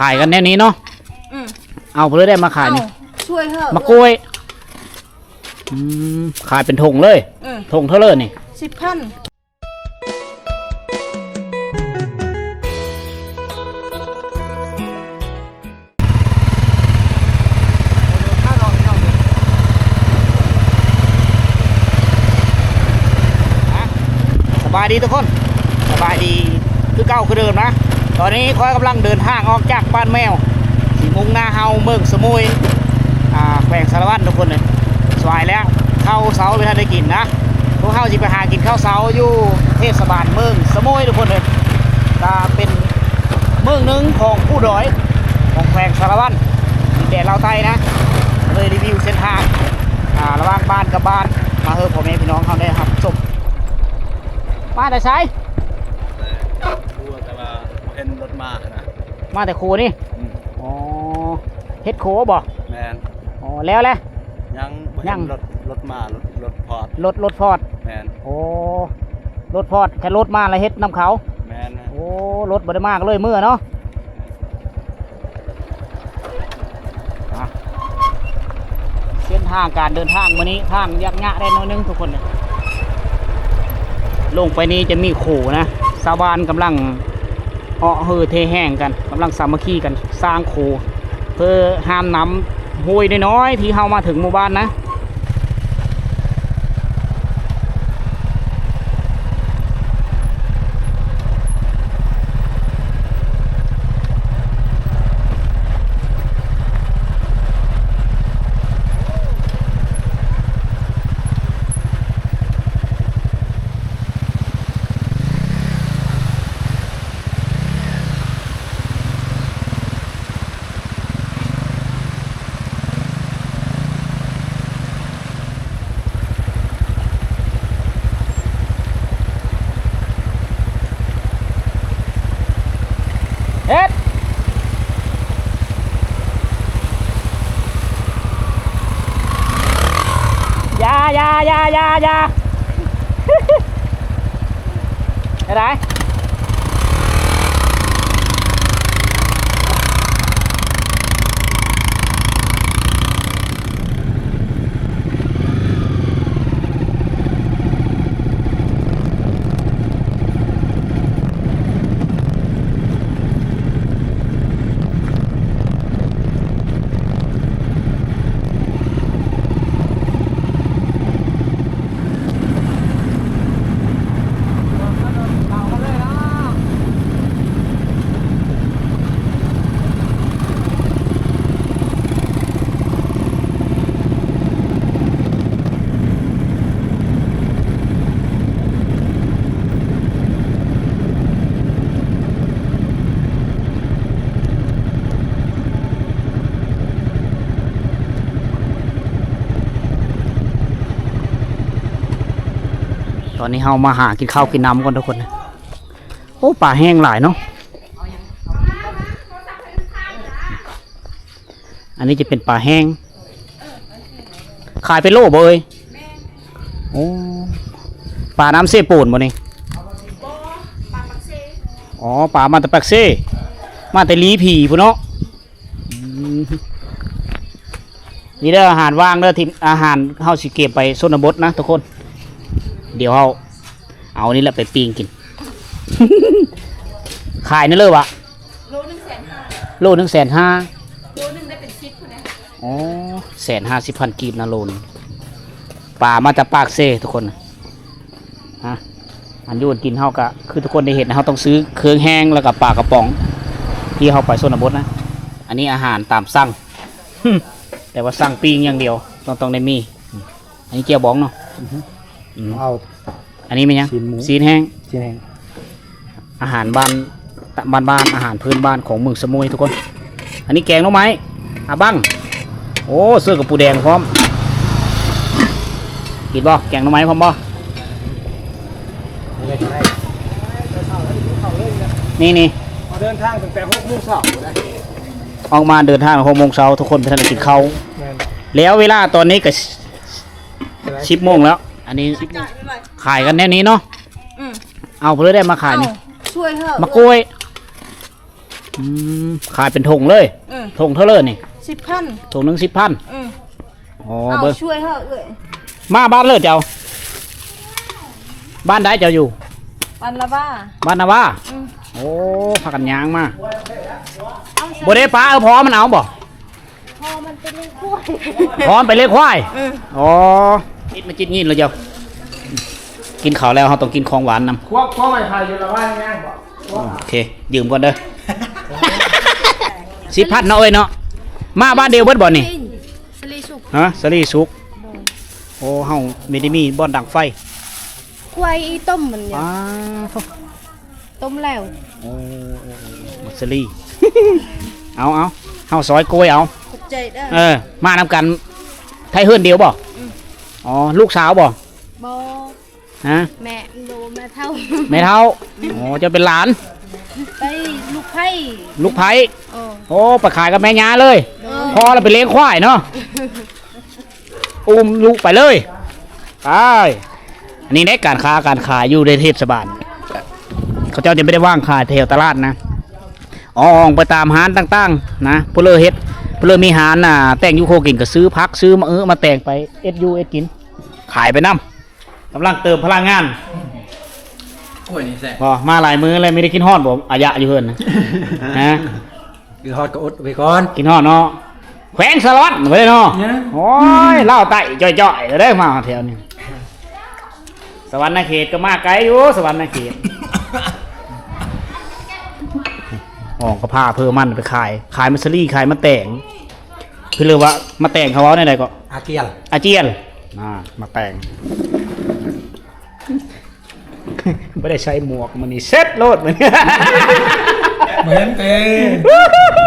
ຂາຍກັນແນວນີ້ເນາະ. ອືມ ເອົາໄປເລີຍ ໄດ້ມາຂາຍນີ້. ເອົາ ຊ່ວຍເຖາະ ມະກ້ວຍ. ອືມ ຂາຍເປັນຖົງເລີຍ. ເອີ ຖົງເທົ່າເລີຍນີ້? ສິບພັນ. ສະບາຍດີທຸກຄົນ ສະບາຍດີຄືເກົ່າຄືເດີມນະ. ຕອນນີ້ຂ້ອຍກຳລັງເດີນທາງອອກຈາກບ້ານແມວ ຊິມຸ່ງໜ້າເຮົາເມືອງສະໝຸຍ ອ່າ ແຂວງສາລະວັນທຸກຄົນເອີຍ. ສວາຍແລ້ວ ເຂົ້າເຊົ້າບໍ່ທັນໄດ້ກິນນະ. ພວກເຮົາຊິໄປຫາກິນເຂົ້າເຊົ້າຢູ່ເທດສະບານເມືອງສະໝຸຍທຸກຄົນເອີຍ. ກະເປັນເມືອງໜຶ່ງຂອງພູດອຍ ຂອງແຂວງສາລະວັນ ດິນແດນລາວໃຕ້ນະ. ເລີຍຣີວິວເສັ້ນທາງ ອ່າ ລະຫວ່າງບ້ານກັບບ້ານ ມາໃຫ້ພໍ່ແມ່ພີ່ນ້ອງເຮົາໄດ້ຮັບຊົມ. ມາແຕ່ໃສ? ແຕ່ຄູ ແຕ່ວ່າບໍ່ເຫັນລົດມານະ. ມາແຕ່ຄູນີ້? ອືມ. ອໍ ເຮັດຄູບໍ່? ແມ່ນ. ອໍ ແລ້ວແຫຼະ? ຍັງບໍ່ເຫັນ ຍັງ ລົດ ລົດມາ ລົດ ລົດຟອດ. ລົດ ລົດຟອດ? ແມ່ນ. ໂອ້ ລົດຟອດ ຄັນລົດມາລະເຮັດນຳເຂົາ. ແມ່ນ. ໂອ້ ລົດບໍ່ໄດ້ມາກະເລີຍເມືອເນາະ. ອ່ະ ເສັ້ນທາງການເດີນທາງມື້ນີ້ ທາງຍາກຍະແດ່ໜ້ອຍໜຶ່ງທຸກຄົນ. ລົງໄປນີ້ຈະມີໂຂນະ ຊາວບ້ານກຳລັງເອາະເຮີເທແຮງກັນ ກຳລັງສາມັກຄີກັນສ້າງໂຂ ເພື່ອຫ້າມນ້ຳຫ້ວຍນ້ອຍໆ ທີ່ເຮົາມາເຖິງໝູ່ບ້ານນະ. ເຮັດ ຢ່າ ຢ່າ ຢ່າ ຢ່າ ຢ່າ. ໄດ້. ຕອນນີ້ເຮົາມາຫາກິນເຂົ້າກິນນ້ຳກ່ອນທຸກຄົນ. ໂອ້ ປາແຫ້ງຫຼາຍເນາະ. ອັນນີ້ຈະເປັນປາແຫ້ງ ຂາຍເປັນໂລບໍ່ເອີຍ? ແມ່ນ. ໂອ້ ປານ້ຳເຊໂປນບໍ່ນີ້? ບໍ່ ປາປາກເຊ. ອໍ ປາມາແຕ່ປາກເຊ ມາແຕ່ຫຼີຜີພຸ້ນເນາະ. ອືມ ນີ້ເດີ ອາຫານວ່າງເດີ ທີ່ອາຫານເຮົາຊິເກັບໄປຊົນນະບົດນະທຸກຄົນ. ດຽວເຮົາເອົານີ້ແຫຼະໄປປີ້ງກິນ. ຂາຍນີ້ເລີຍຫວາ? ໂລໜຶ່ງແສນຫ້າ. ໂລໜຶ່ງແສນຫ້າ? ໂລໜຶ່ງໄດ້ເປັນສິບພຸ້ນນະ. ອໍ ແສນຫ້າສິບພັນກີບນະໂລໜຶ່ງ. ປາມາຈາກປາກເຊທຸກຄົນ. ຮະ ອັນຢູ່ອັນກິນເຮົາກະຄືທຸກຄົນໄດ້ເຫັນ ເຮົາຕ້ອງຊື້ເຄື່ອງແຫ້ງ ແລ້ວກະປາກະປ໋ອງ ທີ່ເຮົາໄປຊົນນະບົດນະ. ອັນນີ້ອາຫານຕາມສັ່ງ ແຕ່ວ່າສັ່ງປີ້ງຢ່າງດຽວ ຕ້ອງ ຕ້ອງໄດ້ມີ. ອັນນີ້ແຈ່ວບອງເນາະ. ອືຮຶ ອືມ ເອົາ ອັນນີ້ແມ່ນຫຍັງ? ຊີ້ນໝູ ຊີ້ນແຫ້ງ ຊີ້ນແຫ້ງ. ອາຫານບ້ານ ບ້ານໆ ອາຫານພື້ນບ້ານຂອງເມືອງສະໝຸຍທຸກຄົນ. ອັນນີ້ແກງໜໍ່ໄມ້ ອາບັງ. ໂອ້ ເສີບກັບປູແດງພ້ອມ. ກິນບໍ່? ແກງໜໍ່ໄມ້ພ້ອມບໍ່? ນີ້ໆ ອອກມາເດີນທາງຫົກໂມງເຊົ້າ ທຸກຄົນ ບໍ່ທັນໄດ້ກິນເຂົ້າ. ແມ່ນ. ແລ້ວເວລາຕອນນີ້ກະ ສິບໂມງແລ້ວ. ອັນນີ້ ຂາຍກັນແນວນີ້ເນາະ. ອືມ ເອົາໄປເລີຍ ໄດ້ມາຂາຍນີ້. ເອົາ ຊ່ວຍເຖາະ ມະກ້ວຍ. ອືມ ຂາຍເປັນຖົງເລີຍ. ເອີ ຖົງເທົ່າເລີນີ້? ສິບພັນ. ຖົງໜຶ່ງສິບພັນ. ເອີ ອໍ ເອົາ ເບິ່ງ ຊ່ວຍເຮົາເອື້ອຍ. ມາບ້ານເລີເຈົ້າ? ບ້ານໃດເຈົ້າຢູ່? ບ້ານນາວາ. ບ້ານນາວາ. ອືມ ໂອ້ ພາກັນຍ່າງມາ. ເອົາ ບໍ່ໄດ້ປາ ເອີ ພໍ່ມັນເອົາບໍ່? ພໍ່ມັນໄປລ້ຽງຄວາຍ. ພໍ່ມັນໄປລ້ຽງຄວາຍ? ເອີ ອໍ ຕິດມາຈິດຍິນແລ້ວເຈົ້າ. ກິນເຂົ້າແລ້ວເຮົາຕ້ອງກິນຂອງຫວານນຳ. ຄວບ ຄວບໄມ້ໄຜ່ຢູ່ລະບ້ານຍ່າງບໍ່? ໂອເຄ ຢືມກ່ອນເດີ. ສິບພັນເນາະເອີຍເນາະ. ມາບ້ານດຽວເບິດບໍ່ນີ້? ສາລີສຸກ. ຮະ? ສາລີສຸກ. ໂດຍ. ໂອ້ ເຮົາມີໄດ້ມີບ່ອນດັງໄຟ. ຄວາຍອີ່ຕົ້ມມັນຢູ່. ອ້າວ ຕົ້ມແລ້ວ. ໂອ້ ໝາກສາລີ. ເອົາ ເອົາ ເຮົາຊອຍກ້ວຍເອົາ. ຂອບໃຈເດີ. ເອີ ມານຳກັນ. ໄທເຮືອນດຽວບໍ່? ອືມ ອໍ ລູກສາວບໍ່? ບໍ່. ຮະ? ແມ່ ໂດ ແມ່ເຖົ້າ. ແມ່ເຖົ້າ. ອໍ ເຈົ້າເປັນຫຼານ? ໄປລູກໃພ້. ລູກໃພ້. ເອີ ໂອ້ ໄປຂາຍກັບແມ່ຍ່າເລີຍ. ໂດຍ. ພໍລະໄປລ້ຽງຄວາຍເນາະ. ອຸ້ມລູກໄປເລີຍ. ໄປ. ອັນນີ້ໃນການຄ້າການຂາຍຢູ່ໃນເທດສະບານ ເຂົາເຈົ້າຈະບໍ່ໄດ້ວາງຂາຍແຖວຕະຫຼາດນະ. ອອກໄປຕາມຮ້ານຕ່າງໆນະ. ຜູ້ເລີເຮັດ ຜູ້ເລີມີຮ້ານນະ ແຕ່ງຢູ່ຄົວກິນ ກໍຊື້ຜັກຊື້ມາເອາມາແຕ່ງໄປເຮັດຢູ່ເຮັດກິນ ຂາຍໄປນຳ. ກຳລັງເຕີມພະລັງງານ. ກ້ວຍນີ້ແຊບ. ບໍ່ ມາຫຼາຍມື້ແລ້ວ ມີໄດ້ກິນຮອດບໍ່ ອາຍະຢູ່ເຮືອນນະ? ຮະ? ກິນຮອດກໍອົດໄວ້ກ່ອນ. ກິນຮອດເນາະ. ແຂວງສະຫວັນໄວ້ເນາະ. ໂອ້ຍ ລາວໃຕ້ຈ່ອຍໆເດີ ມາຮອດແຖວນີ້. ສະຫວັນນະເຂດກໍມາໄກຢູ່ ສະຫວັນນະເຂດ. ອອກກໍພາເພີມັນໄປຂາຍ ຂາຍມັນສາລີ ຂາຍມັນແຕງ. ຄືເລີວ່າມັນແຕງ ເຂົາເວົ້າແນວໃດກໍ? ອາຈຽນ. ອາຈຽນ. ອ່າ ມັນແຕງ. ບໍ່ໄດ້ໃສ່ໝວກມື້ນີ້ ເຊັດໂລດມື້ນີ້. ແມ່ນເດ້.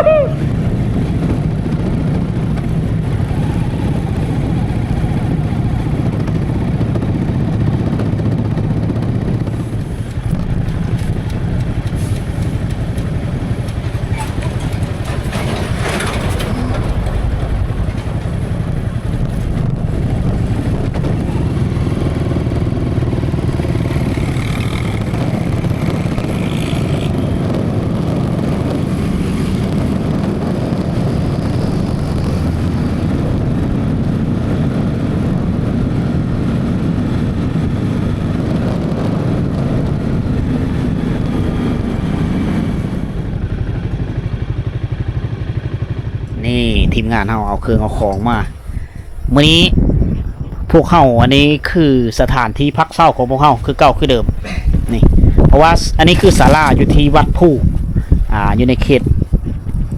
ນີ້ ທີມງານເຮົາເອົາເຄື່ອງເອົາຂອງມາ. ມື້ນີ້ພວກເຮົາ ອັນນີ້ຄືສະຖານທີ່ພັກເຊົາຂອງພວກເຮົາ ຄືເກົ່າຄືເດີມນີ້ ເພາະວ່າ ສ- ອັນນີ້ຄືສາລາຢູ່ທີ່ວັດພູ ອ່າ ຢູ່ໃນເຂດ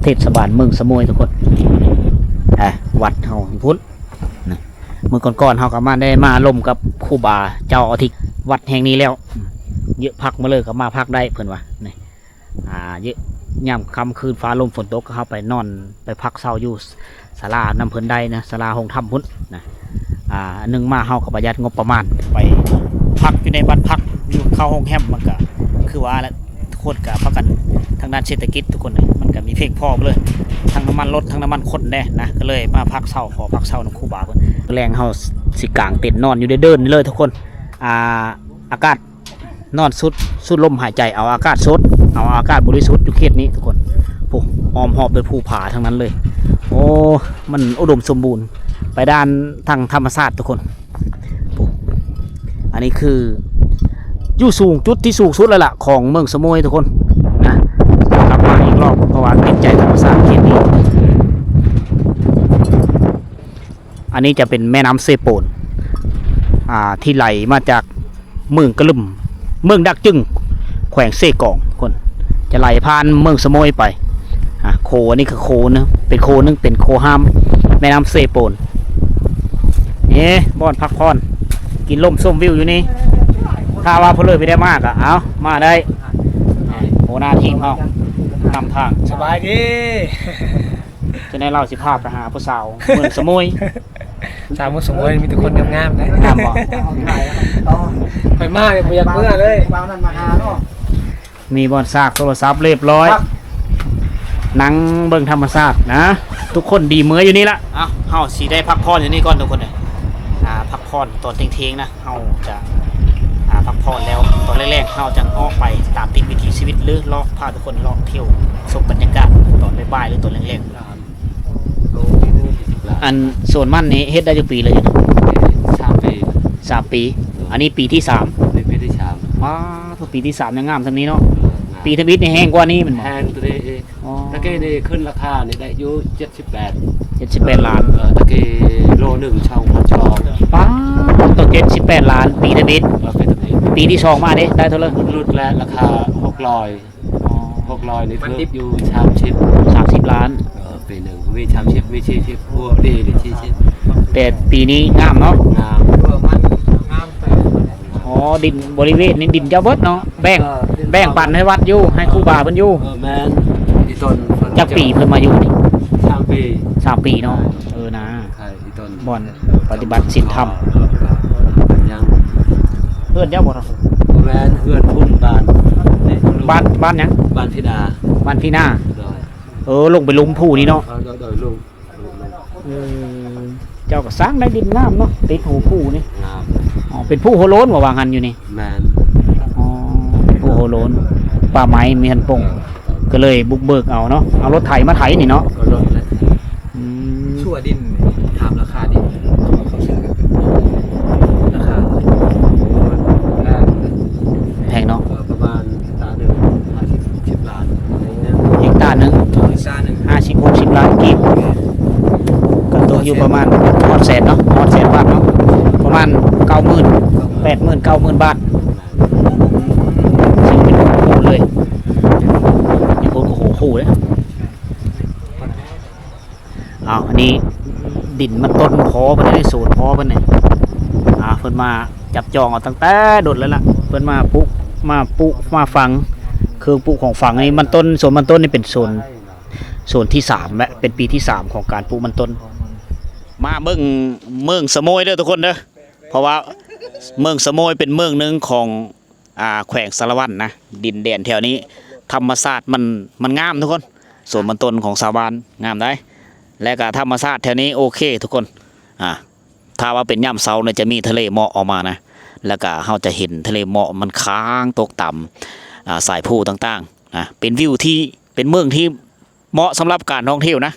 ເທດສະບານເມືອງສະໂໝຍທຸກຄົນ. ອ່າ ວັດເຮົາຢູ່ພຸ້ນນະ. ມື້ກ່ອນໆເຮົາກໍມາ ໄດ້ມາລົມກັບຄູບາເຈົ້າອາທິດວັດແຫ່ງນີ້ແລ້ວ ເຍາະພັກມາເລີຍ ກໍມາພັກໄດ້ເພິ່ນວ່ານີ້. ອ່າ ເຍາະ ຍາມຄ່ຳຄືນຟ້າລົມຝົນຕົກ ເຮົາໄປນອນໄປພັກເຊົາຢູ່ສາລານຳເພິ່ນໄດ້ນະ ສາລາໂຮງທຳພຸ້ນນະ. ອ່າ ອັນໜຶ່ງມາເຮົາກໍປະຢັດງົບປະມານ ໄປພັກຢູ່ໃນບ້ານພັກ ຢູ່ເຂົ້າໂຮງແຮມ ມັນກໍຄືວ່າແຫຼະ ທຸກຄົນກໍພາກັນ ທາງດ້ານເສດຖະກິດທຸກຄົນ ມັນກໍມີພຽງພໍເລີຍ ທັງນ້ຳມັນລົດ ທັງນ້ຳມັນຄົນແດ່ນະ ກໍເລີຍມາພັກເຊົາ ຂໍພັກເຊົານຳຄູບາເພິ່ນ. ແລງເຮົາຊິກາງເຕັນນອນຢູ່ເດີ່ນໆນີ້ເລີຍທຸກຄົນ. ອ່າ ອາກາດ ນອນສູດ ສູດລົມຫາຍໃຈ ເອົາອາກາດສົດ ເອົາອາກາດບໍລິສຸດຢູ່ເຂດນີ້ທຸກຄົນ. ໂອ້ ອ້ອມຮອບດ້ວຍພູຜາທັງນັ້ນເລີຍ. ໂອ້ ມັນອຸດົມສົມບູນ ໄປດ້ານທາງທຳມະຊາດທຸກຄົນ. ໂອ້ ອັນນີ້ຄືຢູ່ສູງ ຈຸດທີ່ສູງສຸດແລ້ວລະຂອງເມືອງສະໂໝຍທຸກຄົນນະ. ກັບມາອີກລອບ ເພາະວ່າຕິດໃຈທຳມະຊາດເຂດນີ້. ອັນນີ້ຈະເປັນແມ່ນ້ຳເຊໂປນ ອ່າ ທີ່ໄຫຼມາຈາກເມືອງກະລຶມ ເມືອງດາກຈຶງ ແຂວງເຊກອງພຸ້ນ ຈະໄຫຼຜ່ານເມືອງສະໂໝຍໄປ. ອ່າ ໂຄ ອັນນີ້ຄືໂຄນະ ເປັນໂຄໜຶ່ງ ເປັນໂຄຫ້າມແມ່ນ້ຳເຊໂປນ. ເອີ ບ່ອນພັກຜ່ອນ ກິນລົມຊົມວິວຢູ່ນີ້. ຖ້າວ່າຜູ້ເລີໄປໄດ້ມາກະ ເອົາ ມາໄດ້. ຫົວໜ້າທີມເຮົານຳທາງ. ສະບາຍດີ. ຈັ່ງໃດລາວຊິພາໄປຫາຜູ້ສາວເມືອງສະໂໝຍ. ສາວເມືອງສະໂໝຍມີແຕ່ຄົນງາມໆເດ້. ງາມບໍ່? ຂ້ອຍມານີ້ບໍ່ຢາກເມືອເລີຍ. ມີບ່ອນຊາກໂທລະສັບຮຽບຮ້ອຍ ນັ່ງເບິ່ງທຳມະຊາດນະ. ທຸກຄົນດີເມືອຢູ່ນີ້ລະ. ເອົ້າ ເຮົາຊິໄດ້ພັກຜ່ອນຢູ່ນີ້ກ່ອນທຸກຄົນເອີຍ. ອ່າ ພັກຜ່ອນຕອນທ່ຽງໆນະ ເຮົາຈະ ອ່ ພັກຜ່ອນແລ້ວ ຕອນແລງໆ ເຮົາຈັ່ງອອກໄປຕາມຕິດວິຖີຊີວິດ ຫຼື ເລາະ ພາທຸກຄົນເລາະທ່ຽວຊົມບັນຍາກາດຕອນບ່າຍໆ ຫຼື ຕອນແລງໆ. ອັນສວນມັນນີ້ເຮັດໄດ້ຈັກປີແລ້ວຢູ່ນີ້? ສາມປີ. ສາມປີ. ອັນນີ້ປີທີສາມ. ນີ້ປີທີສາມ. ວ້າ ໂທ້ ປີທີສາມຍັງງາມສ່ຳນີ້ເນາະ. ເອີ ງາມ. ປີທຳອິດນີ້ແຮງກວ່ານີ້ແມ່ນບໍ່? ແຮງກວ່ານີ້ອີກ. ອໍ ຕະກີ້ນີ້ຂຶ້ນລາຄານີ້ໄດ້ຢູ່ເຈັດສິບແປດ. ເຈັດສິບແປດລ້ານ. ເອີ ຕະກີ້ໂລໜຶ່ງສອງພັນສອງ. ປ້າດ ເຈັດສິບແປດລ້ານ ປີທຳອິດ. ເອີ ປີທຳອິດ. ປີທີສອງມາເດ້ ໄດ້ເທົ່າໃດ? ຫຼຸດແລ້ວ ລາຄາຫົກຮ້ອຍ. ອໍ ຫົກຮ້ອຍນີ້ຖືກຢູ່ສາມສິບ. ສາມສິບລ້ານ. ເອີ ປີໜຶ່ງມີສາມສິບ ມີສີ່ສິບ ຫົວດີນີ້ສີ່ສິບ. ແຕ່ປີນີ້ງາມເນາະ. ງາມ. ອໍ ດິນບໍລິເວນນີ້ດິນເຈົ້າເບິດເນາະ ແບ່ງ ເອີ ແບ່ງປັນໃຫ້ວັດຢູ່ ໃຫ້ຄູບາເພິ່ນຢູ່. ເອີ ແມ່ນ. ອີ່ຕົນ ຈັກປີເພິ່ນມາຢູ່ນີ້? ສາມປີ. ສາມປີເນາະ. ເອີ ນາ ອີ່ຕົນ ບ່ອນປະຕິບັດສິນທຳ. ເອີ ຍັງ ເຮືອນເຈົ້າບໍ່? ບໍ່ແມ່ນ ເຮືອນພຸ້ນ ບ້ານ ບ້ານ ບ້ານຫຍັງ? ບ້ານພີນາ. ບ້ານພີນາ. ໂດຍ. ເອີ ລົງໄປລຸ່ມພູນີ້ເນາະ. ເອີ ໂດຍ ໂດຍ ລົງ. ເອີ ເຈົ້າກໍສ້າງໄດ້ດິນງາມເນາະ ຕິດຫົວພູນີ້. ງາມ. ອໍ ເປັນພູໂຮໂລນບໍ່ ວ່າງຫັ້ນຢູ່ນີ້? ແມ່ນ. ອໍ ເປັນພູໂຮໂລນ ປ່າໄມ້ມີຫັ້ນປົ່ງ ກໍເລີຍບຸກເບີກເອົາເນາະ ເອົາລົດໄຖມາໄຖນີ້ເນາະ. ກໍລົດແຫຼະ. ອືມ ຊົ່ວດິນ ຖາມລາຄາດິນ ລາຄາ ແພງເນາະ. ເອີ ປະມານເຮັກຕາໜຶ່ງ ຫ້າສິບ ຫົກສິບລ້ານ. ເຮັກຕາໜຶ່ງ ເອີ ເຮັກຕາໜຶ່ງ ຫ້າສິບ ຫົກສິບລ້ານກີບ. ກໍຕົກຢູ່ປະມານຮອດແສນເນາະ ຮອດແສນບາດເນາະ ປະມານເກົ້າໝື່ນ ແປດໝື່ນ ເກົ້າໝື່ນບາດ. ຊື້ເປັນຄູ່ເລີຍ ນີ້ຄົນກໍຫົວຄູ່ເດ້. ອ້າວ ອັນນີ້ດິນມັນຕົ້ນພໍ່ເພິ່ນເດ້ ໂຊນພໍ່ເພິ່ນນີ້. ອ່າ ເພິ່ນມາຈັບຈອງເອົາຕັ້ງແຕ່ດົນແລ້ວລະ ເພິ່ນມາປຸ ມາປຸ ມາຝັງ ເຄື່ອງປຸຂອງຝັງນີ້ ມັນຕົ້ນ ສວນມັນຕົ້ນນີ້ເປັນສວນ ສວນທີສາມແລະ ເປັນປີທີສາມຂອງການປຸມັນຕົ້ນ. ມາເບິ່ງເມືອງສະໂໝຍເດີທຸກຄົນເດີ ເພາະວ່າເມືອງສະໂໝຍເປັນເມືອງໜຶ່ງຂອງ ອ່າ ແຂວງສາລະວັນນະ. ດິນແດນແຖວນີ້ທຳມະຊາດມັນ ມັນງາມທຸກຄົນ ສວນມັນຕົ້ນຂອງຊາວບ້ານງາມໃດ໋ ແລະກະທຳມະຊາດແຖວນີ້ໂອເຄທຸກຄົນ. ອ່າ ຖ້າວ່າເປັນຍາມເຊົ້ານີ້ຈະມີທະເລໝອກອອກມານະ ແລະກະເຮົາຈະເຫັນທະເລໝອກມັນຄ້າງຕົກຕາມ ອ່າ ສາຍພູຕ່າງໆນະ ເປັນວິວທີ່ ເປັນເມືອງທີ່ເໝາະສຳລັບການທ່ອງທ່ຽວນະ.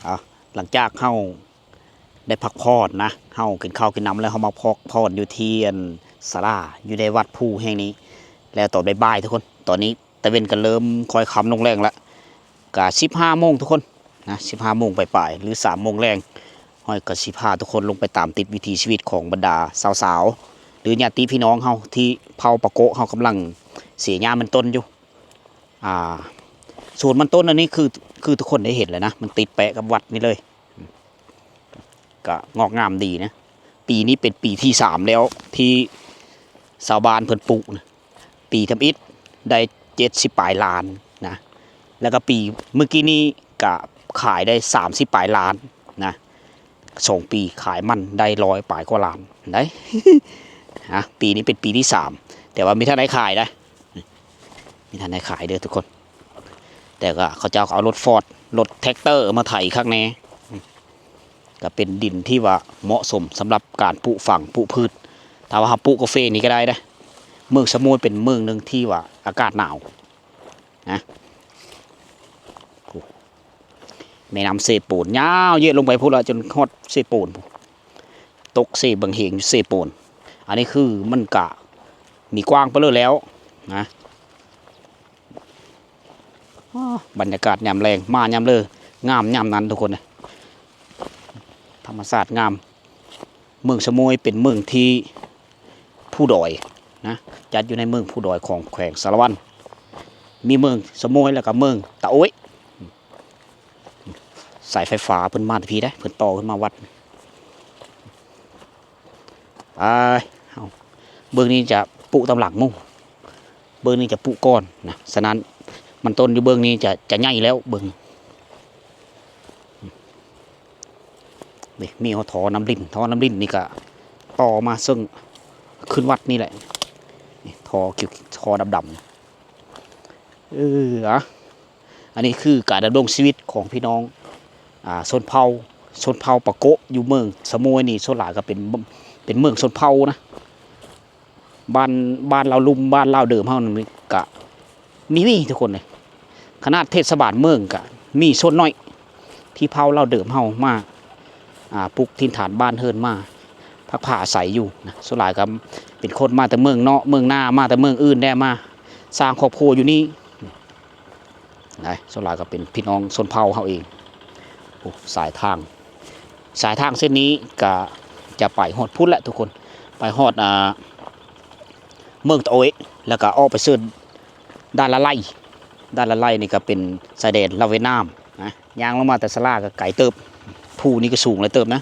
ອ່າ ຫຼັງຈາກເຮົາ ໄດ້ພັກຜ່ອນນະ ເຮົາກິນເຂົ້າກິນນ້ຳແລ້ວ ເຮົາມາພັກຜ່ອນຢູ່ທີ່ອັນສາລາ ຢູ່ໃນວັດພູແຫ່ງນີ້ ແລ້ວຕອນບ່າຍໆ ທຸກຄົນ ຕອນນີ້ຕາເວັນກໍເລີ່ມຄ້ອຍຄ່ຳລົງແລ້ງລະ ກະສິບຫ້າໂມງທຸກຄົນນະ ສິບຫ້າໂມງປາຍໆ ຫຼື ສາມໂມງແລງ ຫ້ອຍກໍຊິພາທຸກຄົນລົງໄປຕາມຕິດວິຖີຊີວິດຂອງບັນດາສາວໆ ຫຼື ຍາດຕິພີ່ນ້ອງເຮົາທີ່ເຜົ່າປາໂກະ ເຮົາກຳລັງເສຍຫຍ້າມັນຕົ້ນຢູ່. ອ່າ ສວນມັນຕົ້ນອັນນີ້ຄື ຄືທຸກຄົນໄດ້ເຫັນແລ້ວນະ ມັນຕິດແປະກັບວັດນີ້ເລີຍ ກະງອກງາມດີນະ. ປີນີ້ເປັນປີທີສາມແລ້ວທີ່ຊາວບ້ານເພິ່ນປູກນະ ປີທຳອິດໄດ້ເຈັດສິບປາຍລ້ານນະ ແລ້ວກໍປີມື້ກີ້ນີ້ກະຂາຍໄດ້ສາມສິບປາຍລ້ານນະ. ສອງປີຂາຍມັນໄດ້ຮ້ອຍປາຍກວ່າລ້ານໄດ໋ ນະ. ປີນີ້ເປັນປີທີສາມ ແຕ່ວ່າມີທ່ານໃດຂາຍໄດ໋ ມີທ່ານໃດຂາຍເດີທຸກຄົນ ແຕ່ກໍເຂົາເຈົ້າກໍເອົາລົດຟອດ ລົດແທັກເຕີມາໄຖຄັກແນ່. ກໍເປັນດິນທີ່ວ່າເໝາະສົມສຳລັບການປູກຝັງ ປູກພືດ ຖ້າວ່າເຮົາປູກກາເຟນີ້ກໍໄດ້ເດ້. ເມືອງສະໂໝຍເປັນເມືອງໜຶ່ງທີ່ວ່າອາກາດໜາວ ນະ. ໂອ້ ແມ່ນ້ຳເຊໂປນຍາວເຍຍລົງໄປພຸ້ນລະ ຈົນຮອດເຊໂປນພຸ້ນ ຕົກເຊບັງເຫງຢູ່ເຊໂປນ. ອັນນີ້ຄືມັນກະມີກວ້າງໄປເລີຍແລ້ວນະ. ອ້າ ບັນຍາກາດຍາມແລງ ມາຍາມເລີ ງາມຍາມນັ້ນທຸກຄົນເອີຍ. ທຳມະຊາດງາມ. ເມືອງສະໂໝຍເປັນເມືອງທີ່ພູດອຍນະ ຈັດຢູ່ໃນເມືອງພູດອຍຂອງແຂວງສາລະວັນ. ມີເມືອງສະໂໝຍ ແລ້ວກໍເມືອງຕາໂອ້ຍ. ສາຍໄຟຟ້າເພິ່ນມາແຕ່ພີ້ເດ້ ເພິ່ນຕໍ່ຂຶ້ນມາວັດ. ໄປ ເຮົາ ເບື້ອງນີ້ຈະປຸຕາມຫຼັງໝູ່ ເບື້ອງນີ້ຈະປຸກ່ອນນະ. ສະນັ້ນ ມັນຕົ້ນຢູ່ເບື້ອງນີ້ຈະ ຈະໃຫຍ່ແລ້ວ ເບິ່ງ. ນີ້ ມີຮອດທໍ່ນ້ຳລິນ ທໍ່ນ້ຳລິນນີ້ກະຕໍ່ມາເຊິ່ງຂຶ້ນວັດນີ້ແຫຼະ. ນີ້ ທໍ່ຂຽວ ທໍ່ດຳໆ ເອີ ອະ ອັນນີ້ຄືການດຳລົງຊີວິດຂອງພີ່ນ້ອງ ອ່າ ຊົນເຜົ່າ ຊົນເຜົ່າປາໂກະຢູ່ເມືອງສະໂໝຍນີ້ ສ່ວນຫຼາຍກໍເປັນ ເປັນເມືອງຊົນເຜົ່ານະ. ບ້ານ ບ້ານລາວລຸ່ມ ບ້ານລາວເດີມເຮົານີ້ກະມີ ມີທຸກຄົນເລີຍ. ຂະໜາດເທດສະບານເມືອງກະມີສ່ວນໜ້ອຍທີ່ເຜົ່າລາວເດີມເຮົາມາ ອ່າ ປຸກຖິ່ນຖານບ້ານເຮືອນ ມາພັກພາອາໄສຢູ່ນະ. ສ່ວນຫຼາຍກະເປັນຄົນມາແຕ່ເມືອງເນາະ ເມືອງນາ ມາແຕ່ເມືອງອື່ນແດ່ ມາສ້າງຄອບຄົວຢູ່ນີ້. ໄດ້ ສ່ວນຫຼາຍກໍເປັນພີ່ນ້ອງຊົນເຜົ່າເຮົາເອງ. ໂອ້ ສາຍທາງ ສາຍທາງເສັ້ນນີ້ກໍຈະໄປຮອດພຸ້ນແຫຼະທຸກຄົນ ໄປຮອດ ອ່າ ເມືອງຕະໂອ້ຍ ແລ້ວກໍອອກໄປເຊິ່ງດ່ານລະໄລ. ດ່ານລະໄລນີ້ກໍເປັນຊາຍແດນລາວຫວຽດນາມນະ. ຍ່າງລົງມາແຕ່ສາລາກໍໄກເຕີບ ພູນີ້ກໍສູງຫຼາຍເຕີບນະ.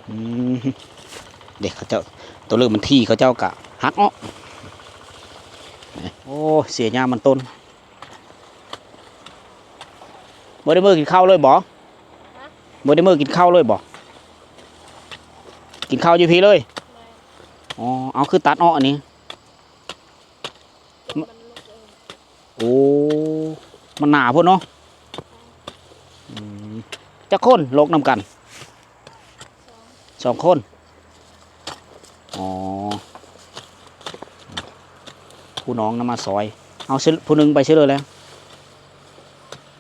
ອືມ ເດ້ ເຂົາເຈົ້າ ຕົວເລີ່ມມັນທີ່ ເຂົາເຈົ້າກະຫັກເນາະ. ໂອ້ ເສຍຫຍ້າມັນຕົ້ນ. ບໍ່ໄດ້ມື້ກິນເຂົ້າເລີຍບໍ່? ຮະ? ບໍ່ໄດ້ມື້ກິນເຂົ້າເລີຍບໍ່? ກິນເຂົ້າຢູ່ພີ້ເລີຍ? ແມ່ນ. ອໍ ເອົາ ຄືຕັດເອາະອັນນີ້? ມັນ ມັນລົກເອງ. ໂອ້ ມັນໜາໂພດເນາະ. ອືມ ຈັກຄົນລົກນຳກັນ? ສອງ ສອງຄົນ. ອໍ ຜູ້ນ້ອງນຳມາຊ່ອຍ. ເອົາ ຜູ້ໜຶ່ງໄປເຊີເລີແລ້ວ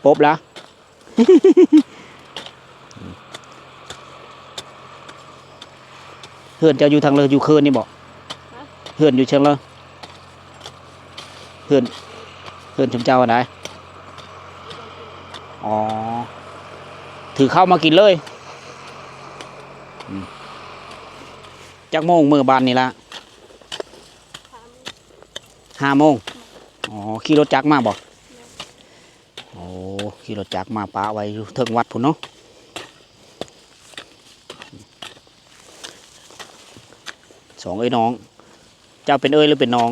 ປົບລະ. ເຮືອນເຈົ້າຢູ່ທາງເລີ ຢູ່ເຄີນນີ້ບໍ່? ຮະ? ເຮືອນຢູ່ເທິງເລີ ເຮືອນ ເຮືອນຊຸມເຈົ້າຫັ້ນໃດ? ອໍ ຖືເຂົ້າມາກິນເລີຍ. ອືມ ຈັກໂມງເມືອບ້ານນີ້ລະ? ຫ້າໂມງ. ອໍ ຂີ່ລົດຈັກມາບໍ່? ແມ່ນ. ໂອ້ ຂີ່ລົດຈັກມາປະໄວ້ຢູ່ເທິງວັດພຸ້ນເນາະ. ສອງເອື້ອຍນ້ອງ. ເຈົ້າເປັນເອື້ອຍຫຼືເປັນນ້ອງ?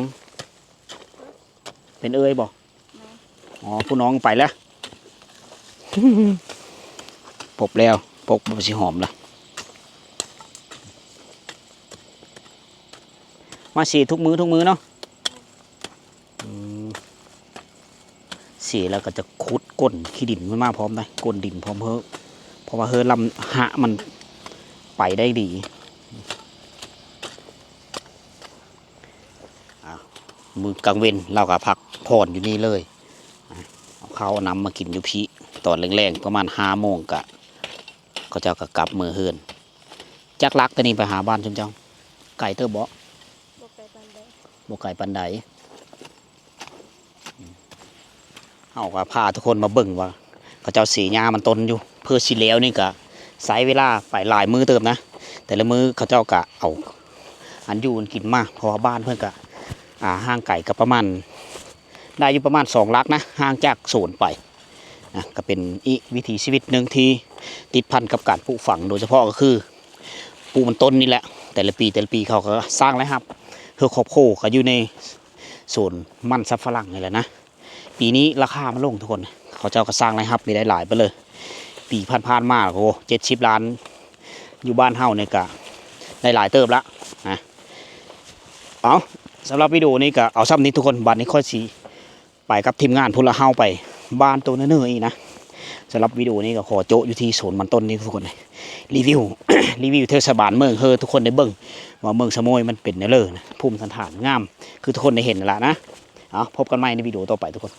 ເປັນເອື້ອຍບໍ່? ແມ່ນ. ອໍ ຜູ້ນ້ອງໄປແລ້ວ. ພົບແລ້ວ ພົບບໍ່ຊິຫອມລະ. ມາສີທຸກມື້ ທຸກມື້ເນາະ. ອືມ ສີແລ້ວກໍຈະຂຸດກົ້ນຂີ້ດິນມັນມາພ້ອມໄດ໋ ກົ້ນດິນພ້ອມເຮີ ເພາະວ່າເຮີລຳຫະມັນໄປໄດ້ດີ. ອ່າ ມື້ກາງເວັນລາວກໍພັກຜ່ອນຢູ່ນີ້ເລີຍ. ອ່າ ເອົາເຂົ້າເອົານ້ຳມາກິນຢູ່ພີ້ ຕອນແລງໆ ປະມານຫ້າໂມງ ກະ ເຂົາເຈົ້າກໍກັບເມືອເຮືອນ. ຈັກຫຼັກແຕ່ນີ້ໄປຫາບ້ານຊຸມເຈົ້າ? ໄກເຕີບບໍ່? ບໍ່ໄກປານໃດ. ບໍ່ໄກປານໃດ. ເຮົາກໍພາທຸກຄົນມາເບິ່ງວ່າ ເຂົາເຈົ້າເສຫຍ້າມັນຕົ້ນຢູ່ ເພື່ອຊິແລ້ວນີ້ກໍໃຊ້ເວລາໄປຫຼາຍມື້ເຕີບນະ. ແຕ່ລະມື້ເຂົາເຈົ້າກໍເອົາອັນຢູ່ອັນກິນມາ ເພາະວ່າບ້ານເພິ່ນກໍ ອ່າ ຫ່າງໄກ ກໍປະມານ ໄດ້ຢູ່ປະມານສອງຫຼັກນະ ຫ່າງຈາກສວນໄປນະ. ກໍເປັນອີກວິຖີຊີວິດໜຶ່ງທີ່ຕິດພັນກັບການປູກຝັງ ໂດຍສະເພາະກໍຄືປູກມັນຕົ້ນນີ້ແຫຼະ. ແຕ່ລະປີ ແຕ່ລະປີເຂົາກໍສ້າງລາຍຮັບໃຫ້ຄອບຄົວ ກໍຢູ່ໃນສວນມັນສຳປະຫຼັງນີ້ແຫຼະນະ. ປີນີ້ລາຄາມັນລົງທຸກຄົນ ເຂົາເຈົ້າກໍສ້າງລາຍຮັບນີ້ໄດ້ຫຼາຍໄປເລີຍ. ປີຜ່ານໆມາ ໂອ້ ເຈັດສິບລ້ານ ຢູ່ບ້ານເຮົານີ້ກໍໄດ້ຫຼາຍເຕີບລະນະ. ເອົາ ສຳລັບວິດີໂອນີ້ກໍເອົາສ່ຳນີ້ທຸກຄົນ. ບັດນີ້ຂ້ອຍຊິໄປກັບທີມງານພຸ້ນລະ ເຮົາໄປບ້ານໂຕເນີໆອີກນະ. ສຳລັບວິດີໂອນີ້ກໍຂໍໂຈະຢູ່ທີ່ສວນມັນຕົ້ນນີ້ທຸກຄົນ. ຣີວິວ ຣີວິວເທດສະບານເມືອງໃຫ້ທຸກຄົນໄດ້ເບິ່ງວ່າເມືອງສະໂໝຍມັນເປັນແນວເລີນະ ພູມສັນຖານງາມ ຄືທຸກຄົນໄດ້ເຫັນນັ້ນລະນະ. ເອົາ ພົບກັນໃໝ່ໃນວິດີໂອຕໍ່ໄປທຸກຄົນ.